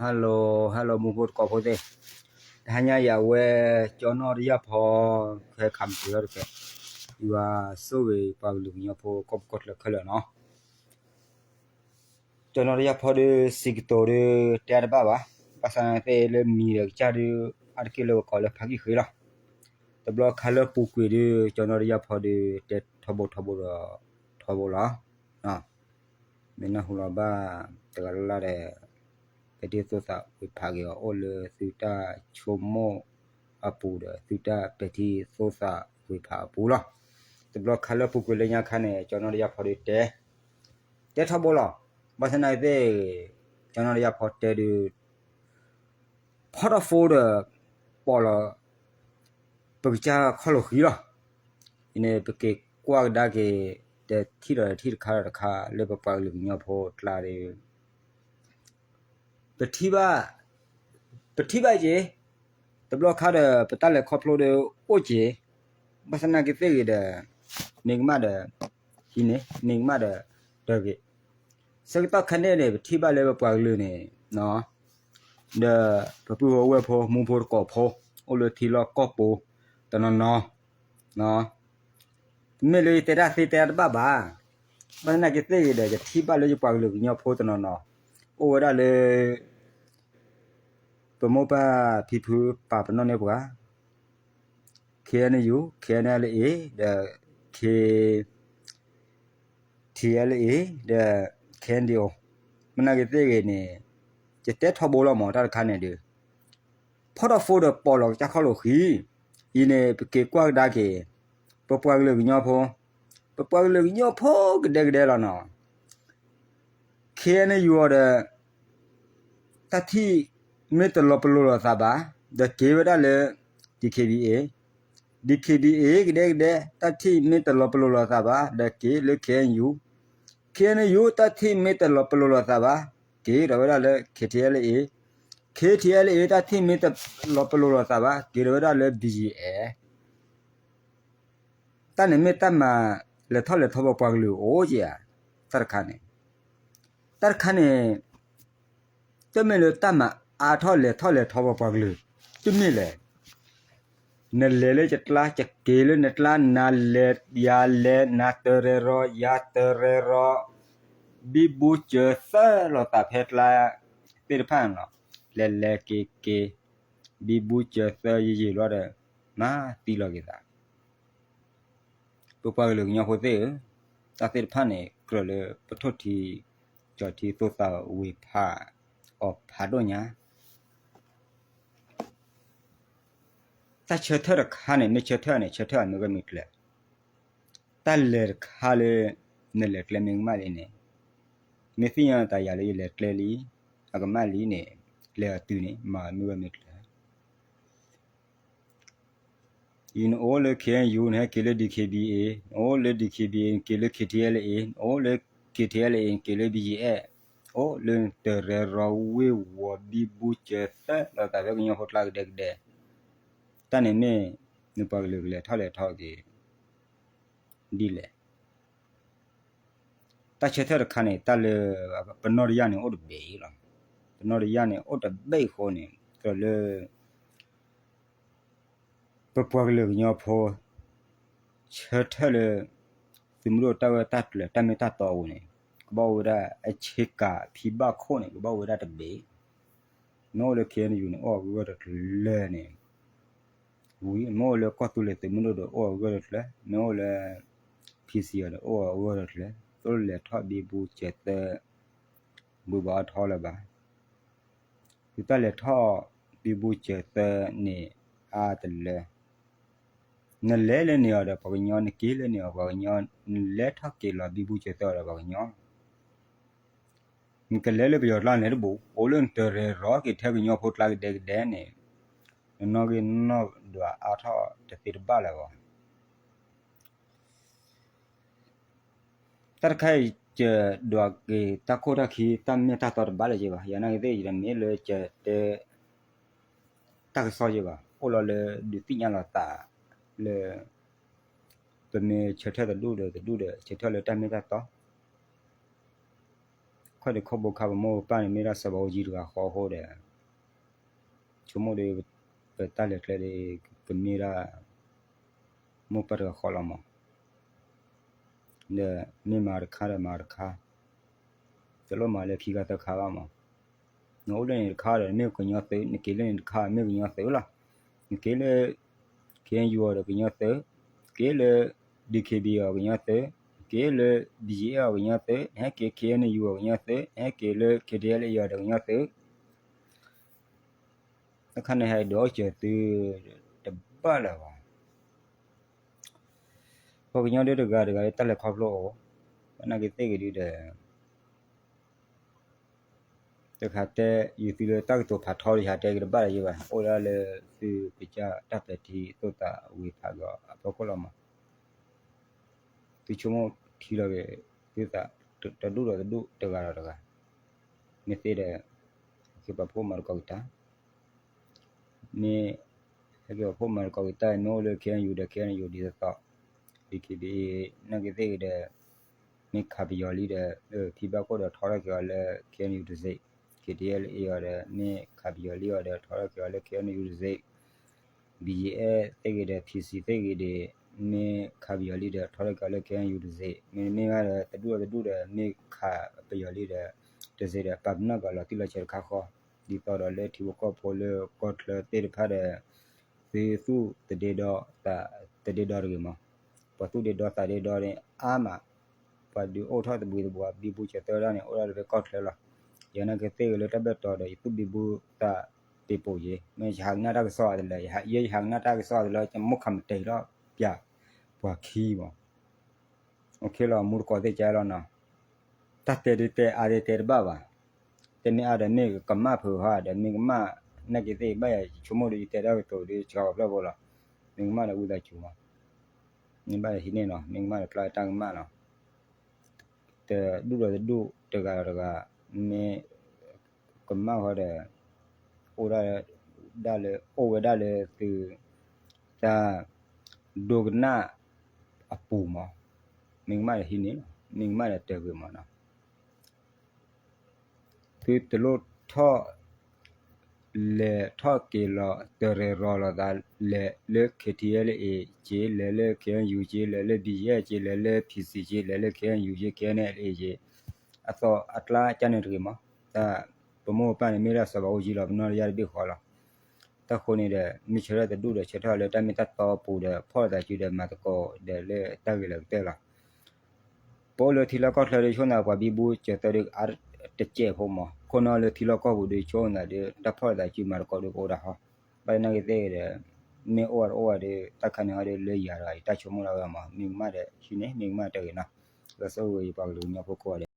Hello hello မူဖိတကိးဖိသ့ၣ်, တဟါညါအံၤအဝဲ ကၠီနီၣ်တယၢ်ဖီ ခဲခးမုၢ်တ့ၢ်ထီၣ်တဖျၢၣ်, ယွၤဆိၣ်ဂ့ၤပှၤကလုာ်ကညီဖိကိးပူၤကိးချၢခဲလၢာ်နီၤ. ကၠီနီၣ်တယၢ်ဖီဒီး စံးကတိၤဒီး တဲတဘၣ်ဘၣ်, ဘၣ်ဆၣ်သနာ်က့သ့ၣ်လၢမံၤဒီးကစၢ်ဒုး အါတက့ၢ်လၢပကိးလၢဖးကံၣ်ဃ့လီၤ. တဘျီခါလၢပူၤကွံာ်ဒီး ကၠီနီၣ်တယၢ်ဖီဒီး တဲထီဘိထီဘိဒီး ထီဘိလီၤ. မ့ၢ်နၢ်ဟူလီၤဘၣ် တဂၤလၢ်လၢ်ဒီး ပဲာ်ထံသိသးဝ့ၤဖးက့ၤအီၤ အိၣ်လၢသုတၢ်ဆိကမိၣ်အပူၤဒီး သုတၢ်ပဲာ်ထံသိသးဝ့ၤဖးအပူၤလီၤ. တဘျီခါလၢပူၤကွံာ်လၢညါခါန့ၣ် ကၠီနီၣ်တယၢ်ဖီဒီးတဲ တဲထီဘိလီၤ. ဘၣ်ဆၣ်သနာ်က့သ့ၣ် ကၠီနီၣ်တယၢ်ဖီတဲဒီး ဖီထီၣ်ဖိဒီး ပိာ်လီၤ ပကစၢ်ခီၣ်လိာ်ဃံလီၤ. အံၤန့ၣ် ပက့ၤကွၢ်ကဒါက့ၤ တထံၣ်ဒီးတထံၣ် တခါဒီးတခါ လၢပပှၤကလုာ်ကညီဖိကျါဒီး ပထံၣ်ဘၣ်, ပထံၣ်ဘၣ်က့ၤ, တဘျီခါဒီး ပတၢ်လဲၤခီဖျိဒီးအိၣ်က့ၤ, ဘၣ်ဆၣ်သနာ်က့သ့ၣ်ဂ့ၤဒီး န့ၢ်ကမၣ်ဒီး ဟံးန့ၢ်, န့ၢ်ကမၣ်ဒီး တဂ့ၤ. ဆၢကတီၢ်ခဲအံၤန့ၣ် ပထံၣ်ဘၣ်လၢပပှၤကလုာ်န့ၣ် ဒီးပပုၢ်ဖိဝဲၢ်ဖိ မူဖိတကိးဖိ အိၣ်လၢထံလီၢ်ကီၢ်ပူၤတနီၤနီၤ, တမ့ၢ်လၢယတဲတၢ်သ့တဲတၢ်တဘၣ်ဘၣ်, ဘၣ်ဆၣ်သနာ်က့သ့ၣ်ဂ့ၤဒီး ယထံၣ်ဘၣ်လၢယပှၤကလုာ်ကညီဖိတနီၤနီၤ အိၣ်ဝဲဒၣ်လၢ ပမိၢ်ပၢ်ဖံဖုပာ်ပနီၣ်န့ၢ်ပှၤ ခ့ၣ်အဲၣ်ယူၣ်, ခ့ၣ်အဲၣ်ယူၣ်, ဒီး ခ့ၣ်ထံၣ်အဲၣ်အ့ၣ်, ဒီး ခ့ၣ်အဲၣ်ဒံၣ်အိၣ်, မ့ၢ်သနာ်က့သ့ၣ်ဂ့ၤန့ၣ် ယတဲထီဘိလီၤမး တၢ်တခါန့ၣ်ဒီး ဖီထီၣ်ဖိဒီးပိာ်လီၤကစၢ်ခီၣ်လိာ်ဃံ, အံၤန့ၣ် ပက့ၤကွၢ်ကဒါက့ၤ ပပှၤကလုာ်ကညီဖိ, ပပှၤကလုာ်ကညီဖိကဒဲကဒဲလီၤနီၤ. ခ့ၣ်အဲၣ်ယူၣ်အီၤဒီး တၢ်ထံၣ်မ့ၢ်တလီၤပလိာ်လိာ်သးဘၣ် ဒီးက့ၤဝဲဒၣ်လၢ DKBA, DKBA ကဒဲကဒဲ တၢ်ထံၣ်မ့ၢ်တလီၤပလိာ်လိာ်သးဘၣ် ဒီးက့ၤလၢ ခ့ၣ်အဲၣ်ယူၣ်, ခ့ၣ်အဲၣ်ယူၣ် တၢ်ထံၣ်မ့ၢ်တလီၤပလိာ်လိာ်သးဘၣ် က့ၤဒီးဝဲဒၣ်လၢ ခ့ၣ်ထံၣ်အဲၣ်အ့ၣ်, ခ့ၣ်ထံၣ်အဲၣ်အ့ၣ် တၢ်ထံၣ်မ့ၢ်တလီၤပလိာ်လိာ်သးဘၣ် က့ၤဒီးဝဲဒၣ်လၢ ဘံၣ်ယံၣ်အဲၣ် တၢ်န့ၣ်မ့ၢ်တၢ်မၤလဲၤထီၣ်လဲၤထီပပှၤကလုာ်အိၣ်က့ၤဧါ, တၢ်တခါန့ၣ်, တၢ်တခါန့ၣ် တမ့ၢ်လၢတၢ်မၤအါထီၣ်လဲၤထီၣ်လဲၤထီပပှၤကလုာ်, တမ့ၢ်လဲၣ်. နလဲၤလၢယကျါ ယက့ၤလၢနကျါ, နလဲၤယၤလဲၤ, နတရဲၣ်ရီၤ ယၤတရဲၣ်ရီၤ, ဘံဘူစၢၤသၢလိာ်သးဖဲကျါသ့ၣ်တဖၣ်န့ၣ်လီၤ. လဲၤလဲၤက့ၤက့ၤ ဘံဘူစၢၤသၢယံာ်ယံာ်လီၤဒီး မၤသံလီၤက့ၤသး ပပှၤကလုာ်ကညီဖိသ့ၣ်ဧၢ, တၢ်သ့ၣ်တဖၣ်န့ၣ် ကြၢးလၢပထိၣ်ထံ ကၠီၤထံ သိသးဝ့ၤဖးအီၤဖးဒိၣ်ညါ. တၢ်ဆၢထၢၣ်တခါန့ၣ် မ့ၢ်ဆၢထၢၣ်န့ၣ် ဆၢထၢၣ်မ့ၢ်ဂ့ၢ်မ့ၢ်ကျၢၤ, တၢ်လဲၤတခါလၢ နလဲၤကျဲမ့ၢ်ကမၣ်လံန့ၣ်, မ့ၢ်သ့ၣ်ညါတၢ်ယၤလၢယလဲၤကျဲလံ အကမၣ်လံန့ၣ် လဲၤအတုၤန့ၣ် မၤမ့ၢ်ဂ့ၢ်မ့ၢ်ကျၢၤ အံၤနအိၣ်လၢ ခ့ၣ်အဲၣ်ယူၣ် နဟဲက့ၤလၢ ဒံၣ်ခ့ၣ်ဘံၣ်အ့ၣ်, နအိၣ်လၢ ဒံၣ်ခ့ၣ်ဘံၣ်အ့ၣ် နက့ၤလၢ ခ့ၣ်ထံၣ်အဲၣ်လ်အ့ၣ်, နအိၣ်လၢ ခ့ၣ်ထံၣ်အဲၣ်လ်အ့ၣ် နက့ၤလၢ ဘံၣ်ယံၣ်အဲၣ်, အိၣ်လၢနတရဲၣ်ရီၤဝ့ၢ်ဝီၤဘံဘူစၢၤသၢလိာ်သးဖဲကညီဖိကျါကဒဲကဒဲ, တၢ်န့ၣ်မ့ၢ် နပှၤကလုာ်ကလဲၤထီၣ်လဲၤထီက့ၤ ဒ်လဲၣ်. တၢ်ဆၢထၢၣ်တခါန့ၣ် တၢ်လၢ ပနီၣ်တယၢ်န့ၣ်အိၣ်တဘ့ၣ်လီၤ. ပနီၣ်တယၢ်န့ၣ်အိၣ်တဘ့ၣ်အဃိန့ၣ် ကြၢးလၢ ပပှၤကလုာ်ကညီဖိ ဆၢထၢၣ်လၢ သုးမုၢ်ဒိၣ်တၢ်ဝဲတၢ်ကျၢၤ တၢ်မ့ၢ်တၢ်တီအပူၤန့ၣ် ကဘၣ်အိၣ်ဝဲဒၣ်အဆ့ကၤဖံဘၣ်ခိၣ်န့ၣ် ကဘၣ်အိၣ်ဝဲဒၣ်တဘ့ၣ်. မ့ၢ်အိၣ်လၢ ခ့ၣ်အဲၣ်ယူၣ်န့ၣ် အိၣ်အဂၢၢ်တကျၢၤန့ၣ် ဝံၤ မ့ၢ်အိၣ်လၢကီၢ်သူလ့ၤသုးမုၢ်ဒိၣ်ဒီး အိၣ်အဂၢၢ်တကျၢၤ, မ့ၢ်အိၣ်လၢ ဖံစံၣ်အီၤဒီး အိၣ်အဂၢၢ်တကျၢၤ, သိၣ်လဲၤထီၣ်ဘံဘူစၢၤသၢ ဘုဘၣ်အီထီလၢၤဘၣ်. သုတၢ်လဲၤထီၣ်ဘံဘူစၢၤသၢန့ၣ် အါတလၢ နလဲၤလၢန့ၣ်အီၤဒီးပှၤကညီ, နက့ၤလၢန့ၣ်အီၤပှၤကညီ, နလဲၤထီၣ်က့ၤလီၤဘံဘူစၢၤသၢအီၤဒီးပှၤကညီ နကလဲၤလၢပယီၤကျါန့ၣ်တဘၣ်, အိၣ်လၢနတရဲၣ်ရီၤက့ၤထဲကညီဖိကျါကဒဲကဒဲန့ၣ်, နနီၣ်ဂံၢ်နီၣ်ဒွးအါထီၣ်တသ့တဘၣ်လၢၤဘၣ်. တၢ်တခါအံၤ ယဒွးက့ၤတၢ်ခိၣ်တၢ်ခံ တၢ်မ့ၢ်တၢ်တီတဘၣ်လၢၤဘၣ်. ယနာ်က့ၤသ့ၣ် ယတမ့ၢ်လၢယတဲ တၢ်ကစီၣ်ယဲဘၣ်, အိၣ်လီၤလၢဒုးသ့ၣ်ညါလီၤသးလၢ ပမ့ၢ်ဆၢထၢၣ်တဒူၣ်ဒီးတဒူၣ်ဒီး ဆၢထၢၣ်လၢတၢ်မ့ၢ်တၢ်တီ ခီၣ်ဒံးခီၣ်ဘိခါ ပမိၢ်ပပၢ်န့ၣ် မ့ၢ်ဒၣ်စီၤဘးအူကၠံတဂၤဃီအဃိဒီး ဆိကမိၣ်ဒီး ပတၢ်လဲၤကျဲဒီး ကမ့ၢ်ဒၣ် မိၢ်ပၢ်တဂၤဃီလီၤမး, ဒီးမ့ၢ်မၤတခါဒီးမၤတခါ, တလိၣ်မၤလၢခံခါသၢခါဘၣ်မး, နအိၣ်လၢန့ၣ်တခါဒီး မ့ၢ်ကညီသုး, နက့ၤလၢန့ၣ်တခါ မ့ၢ်ကညီသုးလီၤ, နက့ၤလၢ ခ့ယူအီၤဒီးကညီသုး, က့ၤလၢ DKB အီၤကညီသုး, က့ၤလၢ ဘံယ့အီၤကညီသုး, နဟဲက့ၤ ခ့ယူ အီၤကညီသုး, နဟဲက့ၤလၢ KTLA အီၤဒီးကညီသုး, တခါန့ၣ်ဟဲဒုးအိၣ်စၢၤသု တဘၣ်လၢၤဘၣ်. ပှၤကညီဒ်တဂၤတဂၤလၢတၢ်လဲၤခီဖျိအိၣ်, ဘၣ်နာ်က့ၤသ့ၣ်ဂ့ၤဒုဒီး တခါတဲ ယုာ်သုလၢတၢ်ကတိၤဖးထီဒီး ယဟးတဲက့ၤတဘၣ်လၢၤယံၤဘၣ်, အိၣ်ဒၣ်လၢသုကစၢ်တၢ်ပဲာ်ထံသိၣ်သးဝံၤဖးကီးအဖီခိၣ်လီၤမး, သုဆိကမိၣ်ထံလီၤက့ၤ သုသး တဒူၣ်ဒီးတဒူၣ်တဂၤဒီးတဂၤ, မ့ၢ်သ့ဒီး ဟဲက့ၤပာ်ဖှိၣ်မၤသကိးက့ၤတၢ် မ့ၢ် ဟဲက့ၤပာ်ဖှိၣ်မၤသကိးက့ၤတၢ် မ့ၢ်အိၣ်လၢ ခ့ယူ ဒီး ခ့ယူ ဒ်သိးသိး, DKBA နာ်က့ၤသ့ၣ်ဂ့ၤဒီး မ့ၢ်ခးပယီၤလံဒီး ဖံဘၣ်ခိၣ်ဒီးထီထီၣ်က့ၤအီၤလၢ ခ့ယူ တစ့း, KTLA အီၤဒီး မ့ၢ်ခးပယီၤလံအီၤဒီး ထီထီၣ်က့ၤအီၤလၢ ခ့ယူ တစ့း, BGF သ့ၣ်ဂ့ၤဒီး PC သ့ၣ်ဂ့ၤဒီး မ့ၢ်ခးပယီၤလံဒီး ထီထီၣ်က့ၤအီၤလၢ ခ့ယူ တစ့း, မ့တမ့ၢ်ဘၣ်ဒီး တဒူၣ်ဒီးတဒူၣ်ဒီး မ့ၢ်ခးပယီၤလံဒီး တစ့းဒီး ပာ်ပနီၣ်က့ၤအီၤလီၤတံၢ်လီၤဆဲးတခါဃီ, ဒ်သိးဒီးလၢထံဖိကီၢ်ဖိလၢကီၢ်ချၢသ့ၣ်တဖၣ်ဒီး သုသူၣ်တဒ့ဒီ သးတဒ့ဒီတဂ့ၤမး, ပှၤသူၣ်ဒ့ဒီသးဒ့ဒီန့ၣ်အါမး, ပှၤဒုးအိၣ်ထီၣ်သဘှံးသဘှါ ဘံဘူစၢၤသၢဒၣ်န့ၣ် အိၣ်ဒၣ်လၢဖဲကီၢ်ချၢလီၤ. ယနာ်က့ၤသ့ၣ်ဂ့ၤလၢတၢ်ဘၢၣ်တီဒီး ယသူၣ်ဘံဘူသးပ့ၤပိာ်ယ့ၤ, မ့ၢ်ယဟးကနၣ်တၢ်ကစီၣ်အါတလၢ, ယဲယဟးကနၣ်တၢ်ကစီၣ်အါတလၢ ယမိၢ်ခးမတဲာ်လီၤ ပျး ပှၤခံမး အိၣ်ခ့လီၤ မူတကိးသ့ၣ်ကဲလီၤနီၤ, တၢ်တဲဒုးတဲအါဒုးတဲတဘၣ်ဘၣ်, တဲမ့ၢ်အါဒီးမ့ၢ်ကမၣ်ဖုးဟါဒီး မ့ၢ်ကမၣ် နာ်က့ၤသ့ၣ်ဘၣ်ယၤ ယဆိကမိၣ်ဒီးယတဲတၢ်ကတိၤဒီး ဆှီဖျၢၣ်ဖိလီၤ, မ့ၢ်ကမၣ်ဒီးဝံသးစူၤမး, မ့ၢ်ဘၣ်ယၤဟံးန့ၢ်နီၤ, မ့ၢ်ကမၣ်ဒီးဖျါတၢ်ကမၣ်နီၤ တဒူၣ်ဒီးတဒူၣ်တဂၤဒီးတဂၤ, မ့ၢ်ကမၣ်ဃီဒီး အိၣ်ဒၣ်လၢ အိၣ်ဝဲဒၣ်လၢသု တၢ်ဒိကနၣ်အပူၤမး, မ့ၢ်ကမၣ်ဒီးဟံးန့ၢ်လီၤ, မ့ၢ်ကမၣ်ဒီးတၢ်ဂ့ၤမးနီၤ, သုတလိၣ်ထီၣ် လဲၤထီၣ်က့ၤလီၤ တရဲၣ်ရီၤလိာ်သး လဲၤလၢ ခ့ထံအဲလ်အ့ က့ၤ လဲၤလၢ ခ့အၣ်ယူၣ် က့ၤ လဲၤလၢ ဘံၣ်ယဲၣ် က့ၤ လဲၤလၢ ဖံစံၣ် က့ၤ လဲၤလၢ ခ့အၣ်ယူၣ် က့ၤ ခ့အၣ်အဲလ်အ့ က့ၤ အသီအကျါကန့ၣ်တဂ့ၤမး, တၢ်ပမိၢ်ပပၢ်န့ၣ် မ့ၢ်ဒၣ်စီၤဘးအူကၠံလီၤ ပနီၣ်လၢယၤတဘ့ၣ်ဃီလီၤ, တၢ်ဃိန့ၣ်ဒီး မ့ၢ်ဆၢထၢၣ်တဒူၣ်ဒီး ဆၢထၢၣ်လၢတၢ်မ့ၢ်တၢ်တီအပူၤဒီး ဖီၣ်လိာ်သးစုဒီး မၤသကိးဒီးလၢတၢ်ဂ့ၤလၢကတၢၢ်လီၤ. ပအိၣ်လၢထံလီၢ်ကီၢ်ချၢဒီး ဆိကမိၣ်သးပှၤဘံဘူစၢၤသၢဒီးအါတစဲးဖိမး, ခိၣ်နၢ်လၢထံလီၢ်ကီၢ်ပူၤဒီး ဆိကမိၣ်သးဒီး တၢ်ဖီၣ်လိာ်သးစုမၤသကိးဒီးကအိၣ်ဒၣ်ဟီ, ဘၣ်နာ်က့ၤသ့ၣ်ဒီး မ့ၢ်အိၣ်ဝဲတအိၣ်ဝဲဒီး တၢ်ခါန့ၣ်ဟီဒီးလၢယၤဒီး ယတၢ်ဆိကမိၣ်ဒၣ်ဝဲမး, မ့ၢ်ကမၣ်ဒီးဟံးန့ၢ် မ့ၢ်ကမၣ်တၢ်ဂ့ၤနီၤ, လၢဆိၣ်ဂ့ၤယပှၤကလုာ်ကညီဖိကိးဂၤဒဲး